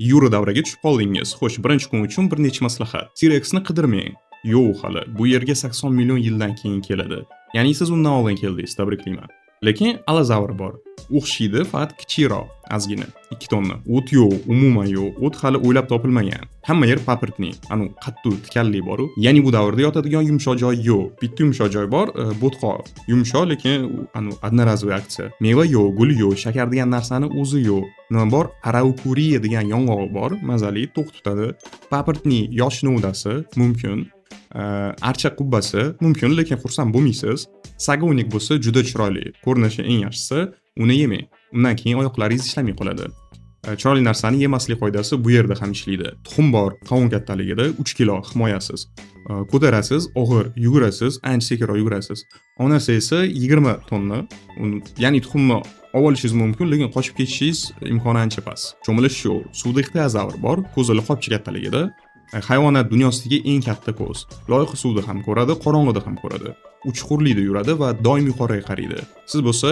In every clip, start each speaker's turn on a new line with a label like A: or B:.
A: Yura davriga tushib qoldingiz. Xo'sh, birinchi kun uchun bir necha maslahat. T-Rexni qidirmang. Yo'q hali. Bu yerga 80 million yildan keyin keladi. Ya'ni siz undan oldin keldingiz, tabriklayman. Lekin alozavr bor. O'xshaydi, faqat kichikroq, ozgina, 2 tonna. O't yo'q, umuman yo'q. O't hali o'ylab topilmagan. Hamma yer папоротник, anu qattiq tikanli bor-u. Ya'ni bu davrda yotadigan yumshoq joy yo'q. Bitta yumshoq joy bor, bo'tqoq. Yumshoq, lekin u anu одноразовый aksiya. Meva yo'q, gul yo'q, shakar degan narsani o'zi yo'q. Nima bor? Araukariya degan yong'oq bor, mazali, to'q tutadi. Папоротник yosh novdasi mumkin. Archa qubbasi mumkin, lekin xursand bo'lmaysiz. Саговник bo'lsa juda chiroyli, ko'rinishi eng yaxshisi, uni yemang. Undan keyin oyoqlaringiz ishlamay qoladi. Chiroyli narsani yemaslik qoidasi bu yerda ham ishlaydi. Tuxum bor, qovun kattaligida 3 kilo, himoyasiz. Ko'tarasiz, og'ir, yugurasiz, ancha sekinroq yugurasiz. Onasi esa 20 tonna. Ya'ni tuxumni olib olishingiz mumkin, lekin qochib ketishingiz imkoni ancha past. Cho'milish yo'q. Suvda ixtiozavr bor, ko'zi qopcha kattaligida. Hayvonot dunyosidagi eng katta ko'z. Loyiqa suvda ham ko'radi, qorong'ida ham ko'radi. U chuqurlikda yuradi va doim yuqoriga qaraydi. Siz bo'lsa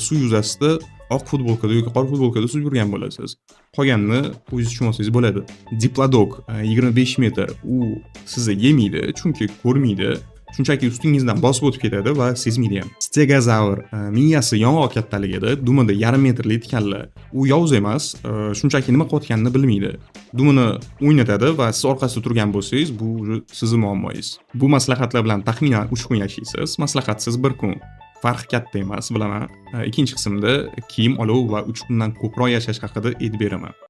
A: suv yuzasida oq futbolkada yoki qora futbolkada suzib yurgan bo'lasiz. Qolganini o'zingiz tushunmasangiz bo'ladi. Diplodok 25 metr. U sizni yemaydi, chunki ko'rmaydi. Shunchaki ustingizdan bosib o'tib ketadi va sezmaydi ham. Stegozavr miyasi yong'oq kattaligida, dumida yarim metrli tikanlar. U yovuz emas, shunchaki nima qilayotganini bilmaydi. Dumini o'ynatadi va siz orqasida turgan bo'lsangiz, bu уже sizni muammoyingiz. Bu maslahatlar bilan taxminan 3 kun yashaysiz, maslahatsiz 1 kun. Farqi katta emas, bilaman. Ikkinchi qismda kiyim, olov va 3 kundan ko'proq yashash haqida aytib beraman.